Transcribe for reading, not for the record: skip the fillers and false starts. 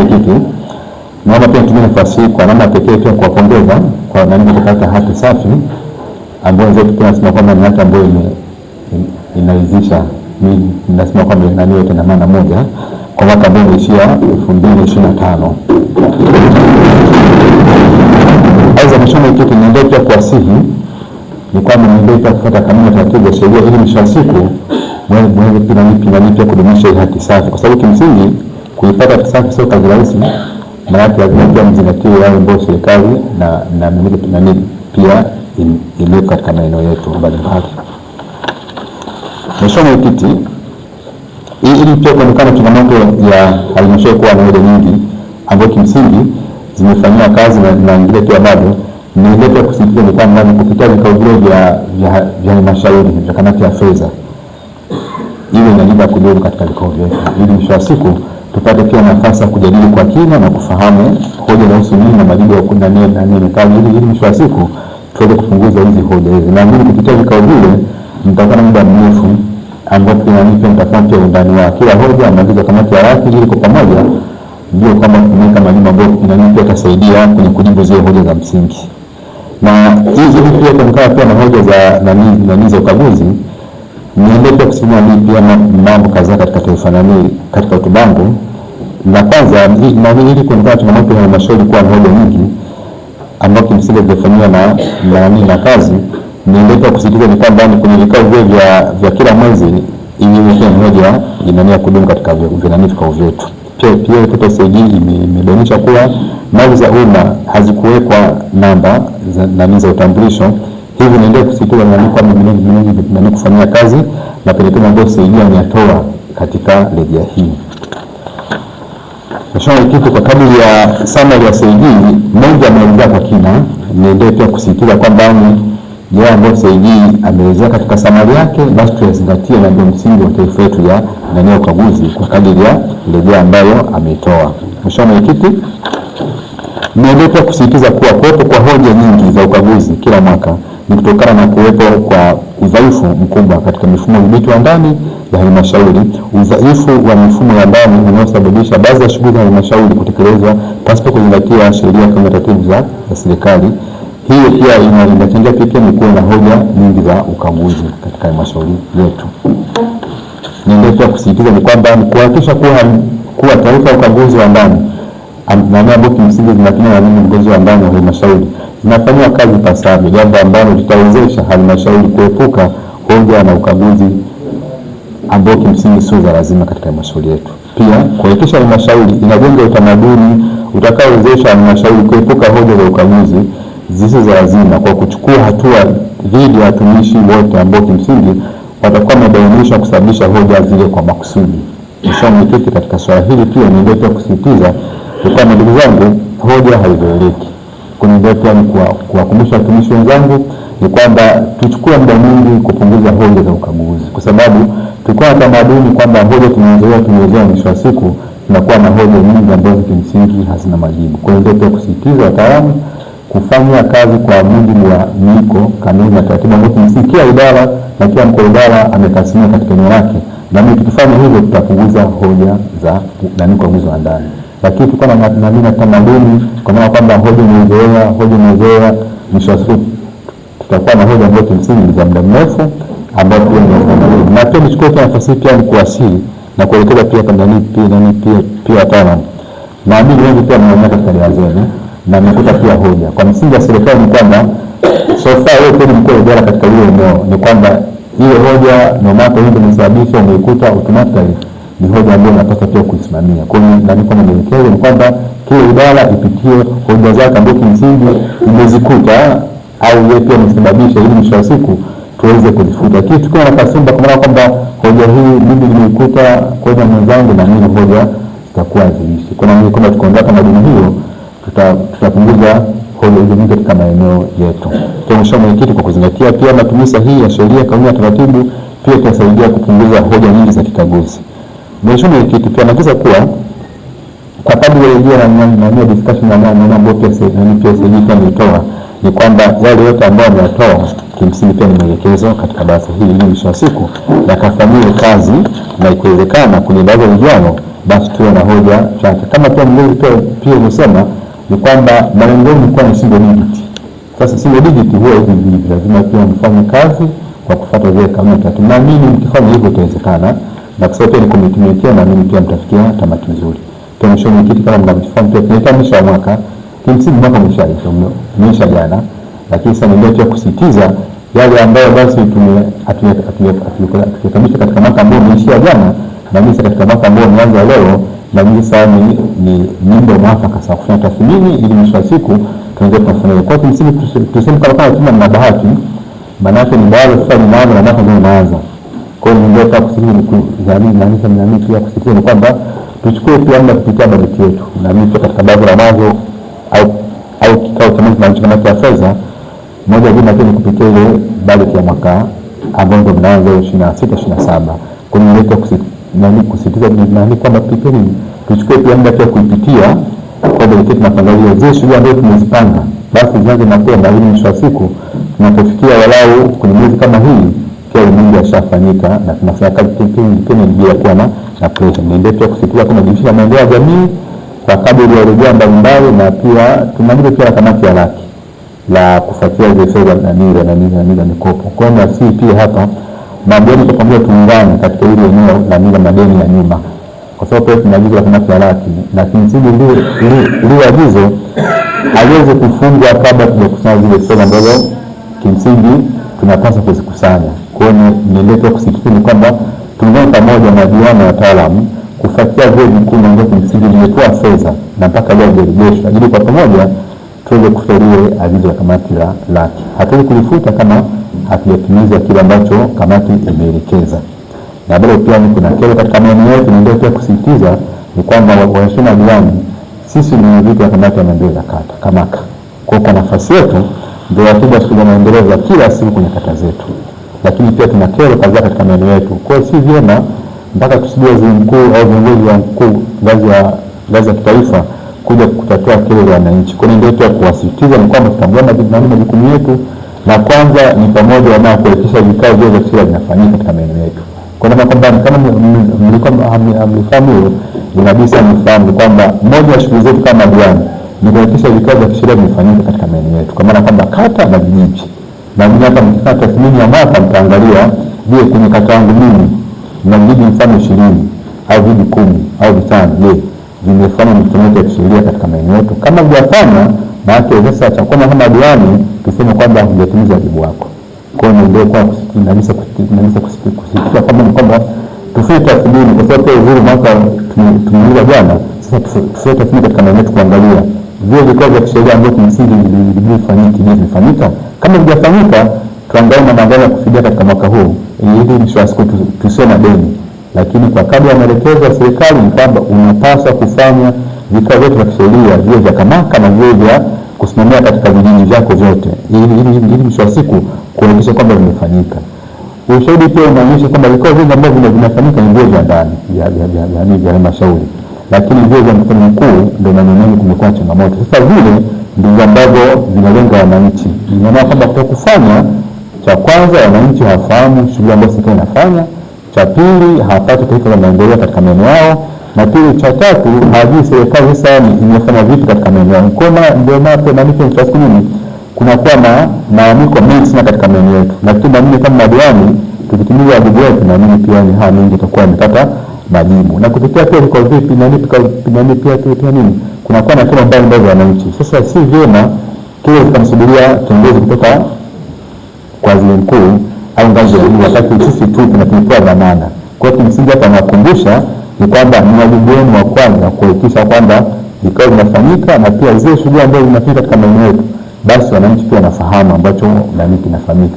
Mwenyekiti, naomba pia nitumie nafasi hii kwa namna pekee pia kuwapongeza kwa nani kupata hati safi ambayo wenzetu pia nasema kwamba ni hati ambayo inaridhisha. Mimi nasema kwamba nani yote na maana moja kwa mwaka ambao umeishia 2025. Aidha, Mheshimiwa Mwenyekiti, niendelee pia kuwasihi ni kwamba niendelee pia kufuata kanuni na taratibu za sheria ili mwisho wa siku muweze pia nani pia kudumisha hii hati safi, kwa sababu kimsingi kuipata hati safi sio kazi rahisi. Maanake lazima pia mzingatie yale ambayo serikali na nani pia iliyo katika maeneo yetu mbalimbali. Mheshimiwa Mwenyekiti, ili pia kuonekana changamoto ya halmashauri kuwa na hoja nyingi ambayo kimsingi zimefanyiwa kazi na nyingine pia bado, niendelee pia kusisitiza ni kwamba ni kupitia vikao vile vya halmashauri vya kamati ya fedha, iwe inajenga kudumu katika vikao vyetu, ili mwisho wa siku tupate pia nafasi ya kujadili kwa kina na kufahamu hoja inahusu nini na majibu ya kuna nini na nini kama ili mwisho wa siku tuweze kupunguza hizi hoja hizi. Naamini kupitia vikao vile mtakuwa na muda mrefu ambapo pia nani pia mtafahamu pia undani wa kila hoja, maagizo ya kamati ya haki, ili kwa pamoja ndio kwamba tumeweka majibu ambayo nani pia itasaidia kwenye kujibu zile hoja za msingi. Na hizi pia kuonekana pia na hoja za nani za ukaguzi, niendelee pia kusimamia pia mambo kadhaa katika taifa nani katika hotuba yangu. Na kwanza nani ili kuonekana changamoto ya halmashauri kuwa na hoja nyingi ambayo kimsingi hazijafanyiwa na kazi, niendelee pia kusisitiza ni kwamba ni kwenye vikao vile vya kila mwezi ili pia ni hoja ina kudumu katika vikao vyetu. Pia ripoti ya CAG imebainisha kuwa mali za umma hazikuwekwa namba za nani za utambulisho. Hivi niendelee kusisitiza nani kwamba nani kufanyia kazi mapendekezo ambayo CAG ameyatoa katika rejea hii. Mheshimiwa Mwenyekiti, kwa kadri ya summary ya CAG mengi ameelezea kwa kina, niendelee pia kusisitiza kwamba ni yale ambayo CAG ameelezea katika summary yake basi tuyazingatie na ndio msingi wa taifa yetu ya nani ya ukaguzi kwa kadri ya rejea ambayo ameitoa. Mheshimiwa Mwenyekiti, niendelee pia kusisitiza kuwa kuwepo kwa hoja nyingi za ukaguzi kila mwaka ni kutokana na kuwepo kwa udhaifu mkubwa katika mifumo ya udhibiti wa ndani ya halmashauri, udhaifu wa mifumo ya ndani unaosababisha baadhi ya shughuli za halmashauri kutekelezwa pasipo kuzingatia sheria kama taratibu za serikali. Hiyo pia inachangia pia ni kuwa na hoja nyingi za ukaguzi katika halmashauri yetu. Niendelee pia kusisitiza ni kwamba ni kuhakikisha kuwa taarifa ya ukaguzi wa ndani na ambayo kimsingi zinatumiwa na nini ukaguzi wa ndani wa halmashauri zinafanyiwa kazi ipasavyo, jambo ambalo litawezesha halmashauri kuepuka hoja na ukaguzi ambao kimsingi sio za lazima katika halmashauri yetu. Pia kuhakikisha halmashauri inajenga utamaduni utakaowezesha halmashauri kuepuka hoja za ukaguzi zisizo za lazima kwa kuchukua hatua dhidi ya watumishi wote ambao kimsingi watakuwa wamebainishwa kusababisha hoja zile kwa makusudi. Mheshimiwa Mwenyekiti, katika swala hili pia niendelee pia kusisitiza kwamba ndugu zangu, hoja haizoeleki. Kuniendelea pia ni kuwakumbusha watumishi wenzangu ni kwamba tuchukue muda mwingi kupunguza hoja za ukaguzi, kwa sababu tulikuwa na tamaduni kwamba hoja tumezoea, mwisho wa siku tunakuwa na hoja nyingi ambazo kimsingi hazina majibu. Kwa hiyo ndio pia kusisitiza wataalamu kufanya kazi kwa mujibu wa miko, kanuni na taratibu ambazo kimsingi kila idara na kila mkuu wa idara ametathmini katika eneo lake, na mimi tukifanya hivyo tutapunguza hoja za nani ukaguzi wa ndani. Lakini tulikuwa na tamaduni kwa maana kwamba hoja imezoea, hoja imezoea, mwisho wa siku tutakuwa na hoja ambazo kimsingi za muda mrefu ambayo pia ni za. Na pia nichukue pia nafasi hii pia ni kuwasihi na kuelekeza pia kwa nani pia nani pia pia wataalamu. Naamini wengi pia mnaona katika idara zenu na mmekuta pia hoja. Kwa msingi wa serikali ni kwamba so far wewe pia ni mkuu wa idara katika ile eneo, ni kwamba ile hoja na mambo hiyo imesababisha umeikuta automatically ni hoja ambayo unapaswa pia kuisimamia. Kwa hiyo na niko nielekeze ni kwamba kila idara ipitie hoja zake ambazo kimsingi imezikuta au yeye pia imesababisha, ili mwisho wa siku tuweze kuzifuta. Lakini tukiwa na kasumba kwa maana kwamba hoja hii mimi nimeikuta kwa mwenzangu na mimi hoja zitakuwa ziishi. Kwa maana kwamba tukaondoa tamaduni hiyo tutapunguza hoja hizo nyingi katika maeneo yetu. Kwa Mheshimiwa Mwenyekiti, kwa kuzingatia pia matumizi sahihi ya sheria, kanuni na taratibu, pia itasaidia kupunguza hoja nyingi za kikaguzi. Mheshimiwa Mwenyekiti, pia naagiza kuwa kwa kadri ya rejea na discussion na mambo ambayo pia nani pia CAG pia nilitoa ni kwamba yale yote ambayo ameyatoa kimsingi pia ni maelekezo katika baraza hili, ili mwisho wa siku yakafanyiwe kazi na ikiwezekana kwenye baraza lijalo basi tuwe na hoja chache. Kama pia mlezi pia umesema ni kwamba malengo yenu kuwa ni single digit. Sasa single digit huwa hivi hivi, lazima pia mfanye kazi kwa kufuata zile kanuni tatu. Naamini mkifanya hivyo itawezekana, na kwa sababu pia ni commitment yenu, naamini pia mtafikia tamati nzuri. Pia mheshimiwa mwenyekiti, kama mnavyofahamu, pia tunaelekea mwisho wa mwaka, kimsingi mwaka umeshaisha, umeisha jana, lakini sasa niendelee pia kusisitiza yale ambayo basi hatujakamilisha katika mwaka ambao umeishia jana, na mimi katika mwaka ambao umeanza leo, na mimi sasa ni muda mwafaka sasa kufanya tathmini ili mwisho wa siku tuweze kufanya. Kwa kimsingi tuseme kama tuna na bahati, maana yake ni baada sasa ninaanza na mwaka ndio unaanza. Kwa hiyo ndio kusisitiza na mimi pia kusisitiza ni kwamba tuchukue pia muda kupitia bajeti yetu, na mimi pia katika baadhi ya mwanzo au kikao cha mwezi na kamati ya fedha moja juma pia ni kupitia ile bajeti ya mwaka ambao ndio mnaanza 26 27. Kwa hiyo nileta kusisitiza nani kwamba pia tuchukue pia muda pia kuipitia kwa bajeti yetu na kuangalia zile shughuli ambazo tumezipanga basi zianze mapema ili mwisho wa siku tunapofikia walau kwenye mwezi kama hii pia mingi yashafanyika na tunafanya kazi pia bila kuwa na pressure. Niendelee pia kusisitiza kama jeshi la maendeleo ya jamii kwa kadri ya rejea mbalimbali, na pia tunaagiza pia kamati ya laki la kufuatilia zile fedha na nini na mikopo. Kwa hiyo nasi pia hapa madeni kwa pamoja tuungane katika ile eneo la nini madeni ya nyuma, kwa sababu pia tuna agizo la kamati ya laki na kimsingi lile agizo haliwezi kufungwa kabla tujakusanya zile fedha ambazo kimsingi tunapaswa kuzikusanya. Kwa hiyo niendelee pia kusisitiza ni kwamba tuungane pamoja na diwani na wataalamu kufuatilia vile vikundi ambavyo kimsingi vimetoa fedha na mpaka leo havijarejeshwa, ili kwa pamoja tuweze kufuta agizo la kamati la laki. Hatuwezi kulifuta kama hatujatimiza kile ambacho kamati imeelekeza. Na bado pia ni kuna kero katika maeneo yetu, niendelee pia kusisitiza ni kwamba waheshimiwa diwani, sisi ni viti wa kamati ya maendeleo ya kata KAMAKA. Kwa nafasi yetu ndio wakiba shughuli za maendeleo za kila siku kwenye kata zetu, lakini pia tuna kero kadhaa katika maeneo yetu. Kwa hiyo si vyema mpaka tusubiri waziri mkuu au viongozi wa mkuu ngazi ya kitaifa kuja kutatua kero za wananchi. Kwa hiyo ndio kuwasisitiza ni kwamba tutambue majukumu yetu, na kwanza ni pamoja na kuhakikisha vikao vya kisheria vinafanyika katika maeneo yetu. Kwa maana kwamba kama mlikuwa hamlifahamu hilo, inabidi mfahamu kwamba moja ya shughuli zetu kama diwani ni kuhakikisha vikao vya kisheria vinafanyika katika maeneo yetu, kwa maana kwamba kata na vijiji. Na mimi hapa mkifanya tathmini ya mwaka mtaangalia, je, kwenye kata yangu mimi na vijiji mfano 20 au vijiji 10 au 5, je, vimefanya mikutano ya kisheria katika maeneo yetu? Kama hujafanya, maana sasa cha kwanza kama diwani tuseme kwamba hujatimiza wajibu wako. Kwa hiyo ndio kwa kusisitiza kwamba ni kwamba tufanye tathmini, kwa sababu pia uzuri mwaka tumeuliza jana, sasa tufanye tathmini katika maeneo yetu kuangalia vile vikao vya kisheria ambavyo kimsingi vilifanyika, vimefanyika. Kama havijafanyika, tuangalie namna gani ya kufidia katika mwaka huu ili mwisho wa siku tusiwe na deni. Lakini kwa kadri ya maelekezo ya serikali ni kwamba unapaswa kufanya vikao vyote vya kisheria, vile vya kamaka na vile vya kusimamia katika vijiji vyako vyote, ili mwisho wa siku kuhakikisha kwamba vimefanyika. Ushahidi pia unaonyesha kwamba vikao vingi ambavyo vinafanyika ni vile vya ndani vya halmashauri, lakini vile vya mkutano mkuu ndio maeneo mengi kumekuwa changamoto. Sasa vile ndivyo ambavyo vinalenga wananchi. Ina maana kwamba kwa kufanya, cha kwanza wananchi hawafahamu shughuli ambazo serikali inafanya, cha pili hawapati taarifa za maendeleo katika maeneo yao, na pili, cha tatu hawajui serikali sasa imefanya vipi katika maeneo yao. Kwa ndio maana pia maana kwa siku nini kunakuwa na malalamiko mengi sana katika maeneo yetu, lakini naamini kama madiwani tukitimiza wajibu wetu, naamini pia ni haya mengi itakuwa imepata majibu. Na kupitia pia vikao vipi na nini pia pia nini kunakuwa na kero mbalimbali za wananchi. Sasa si vyema kile tukamsubiria kiongozi kutoka kwa waziri mkuu au ngazi ya juu, wakati sisi tu tunapewa dhamana. Kwa hiyo kimsingi hapa nakumbusha ni kwamba ni wajibu wenu wa kwanza kuhakikisha kwamba vikao vinafanyika na pia zile shughuli ambazo zinafanyika katika maeneo yetu, basi wananchi pia wanafahamu ambacho nani kinafanyika.